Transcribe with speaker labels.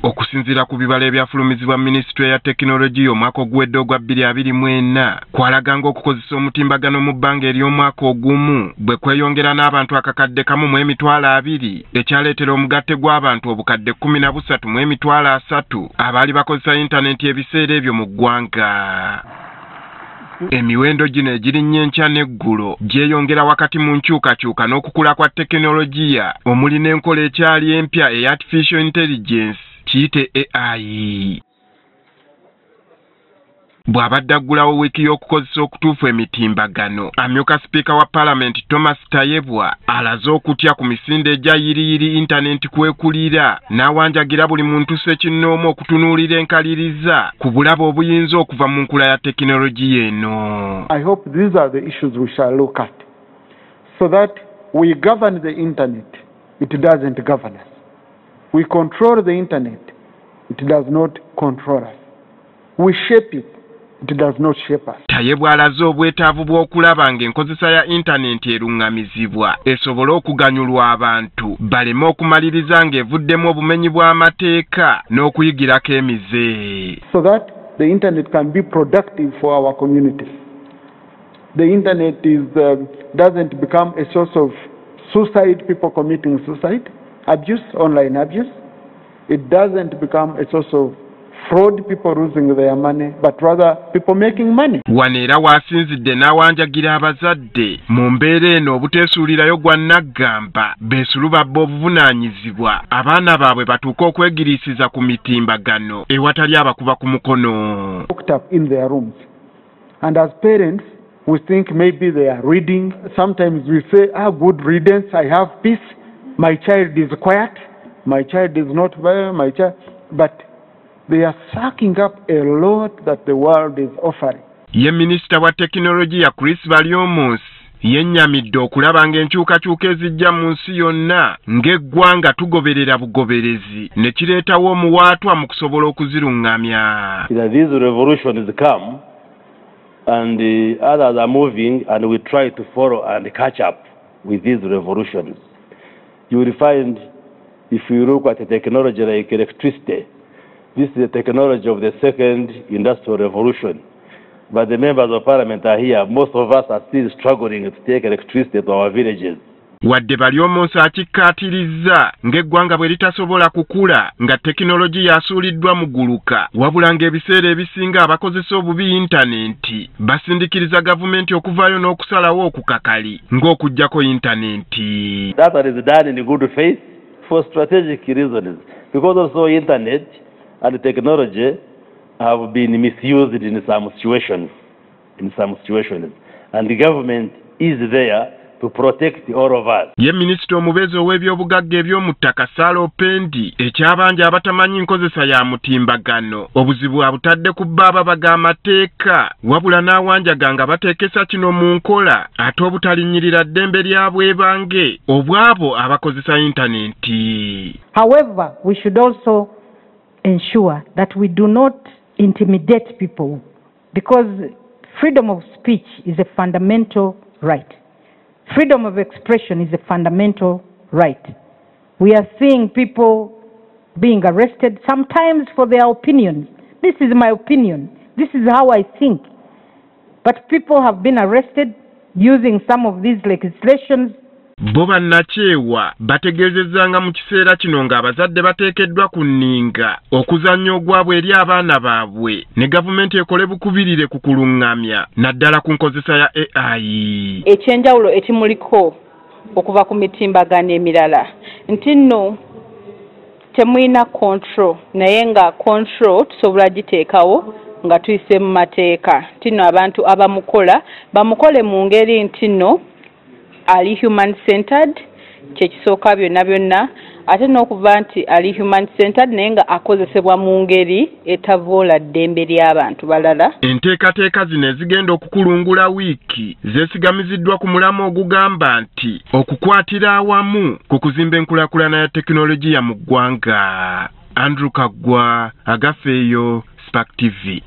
Speaker 1: Okusinziira ku bibalo ebyafulumizibwa minisitule ya tekinologiya omwaka oguwedde ogwa 2024, kwalaga ng'okukozesa omutimbagano mu bbanga ery'omwaka ogumu bwe kweyongera n'abantu 120,000, ekyaleetera omugatte gw'abantu 13,300 abaali bakozesa yintanenti ebiseera ebyo mu ggwanga. Emiwendo gino egirinnya enkya n'eggulo gyeyongera wakati mu nkyukakyuka n'okukula kwa tekinologiya omuli n'enkola ekyali empya eya artificial intelligence kiyite AI. Bw'abadde aggulawo wiiki y'okukozesa okutuufu emitimbagano, amyuka sipiika wa paalamenti Thomas Tayebwa alaze okutya ku misinde egya yiriyiri intanenti kwekulira, n'awanjagira buli muntu ssekinnoomu okutunuulira enkaliriza ku bulabe obuyinza okuva mu nkula ya tekinologiya eno.
Speaker 2: I hope these are the issues we shall look at so that we govern the internet, it doesn't govern us. We control the internet, it does not control us. We shape it, it does not shape us.
Speaker 1: Tayebwa alaze obwetaavu bw'okulaba ng'enkozesa ya intanenti eruŋŋamizibwa esobole okuganyulwa abantu baleme okumaliriza ng'evuddemu obumenyi bw'amateeka n'okuyigirako emize.
Speaker 2: So that the internet can be productive for our communities. The internet doesn't become a source of suicide, people committing suicide, abuse, online abuse. It doesn't become a source of fraud, people losing their money, but rather people making money.
Speaker 1: Wano era waasinzidde n'awanjagira abazadde mu mbeera eno obuteesuulirayo gwa nnaggamba beesuluba obuvunaanyizibwa abaana baabwe batuuke okwegiriisiza ku mitimbagano ewatali abakuba ku mukono.
Speaker 2: Locked up in their rooms. And as parents, we think maybe they are reading. Sometimes we say, ah, good riddance, I have peace. My child is quiet. My child is not very, my child, but they are sucking up a lot that the world is offering.
Speaker 1: Ye minisita wa tekinologiya Chris Baryomunsi yennyamidde okulaba ng'enkyukakyuka ezijja mu nsi yonna ng'eggwanga tugoberera bugoberezi ne kireetawo omuwaatwa mu kusobola okuziruŋŋamya.
Speaker 3: These revolutions come and the others are moving and we try to follow and catch up with these revolutions. You will find if you look at a technology like electricity, this is the technology of the second industrial revolution. But the members of parliament are here. Most of us are still struggling to take electricity to our villages.
Speaker 1: Wadde Baryomunsi akikkaatirizza ng'eggwanga bwe litasobola kukula nga tekinologiya asuuliddwa mu guluka, wabula ng'ebiseera ebisinga abakozesa obubi yintanenti basindikiriza gavumenti okuvaayo n'okusalawo okukakali ng'okuggyako yintanenti.
Speaker 3: That one is done in good faith for strategic reasons, because also internet and technology have been misused in some situations, and the government is there to protect all of us.
Speaker 1: Ye minisita omubeezi ow'ebyobugagga eby'omu ttaka Sarah Opendi ekyabanja abatamanyi nkozesa ya mutimbagano obuzibu abutadde ku bba ababaga amateeka, wabula n'awanjaga nga bateekesa kino mu nkola ate obutalinnyirira ddembe lya bwebange obwabo abakozesa yintanenti.
Speaker 4: However, we should also ensure that we do not intimidate people, because freedom of speech is a fundamental right. Freedom of expression is a fundamental right. We are seeing people being arrested sometimes for their opinions. This is my opinion. This is how I think. But people have been arrested using some of these legislations.
Speaker 1: Bo bannakyewa bategeezezza nga mu kiseera kino ng'abazadde bateekeddwa ku nninga okuzannya ogwabwe eri abaana baabwe ne gavumenti ekole bukubirire ku kuluŋŋamya naddala ku nkozesa ya AI.
Speaker 5: Ekyenjawulo ekimuliko okuva ku mitimbagano emirala nti nno temulina control, naye nga control tusobola giteekawo nga tuyise mu mateeka nti nno abantu abamukola bamukole mu ngeri nti nno ali human centered, kyekisooka byonna byonna, ate n'okuva nti ali human centered naye nga akozesebwa mu ngeri etavoola ddembe ly'abantu balala.
Speaker 1: Enteekateeka zino ezigenda okukulungula wiiki zeesigamiziddwa ku mulamwa ogugamba nti okukwatira awamu ku kuzimba enkulaakulana ya tekinologiya mu ggwanga. Andrew Kaggwa, Agafeeyo, Spark TV.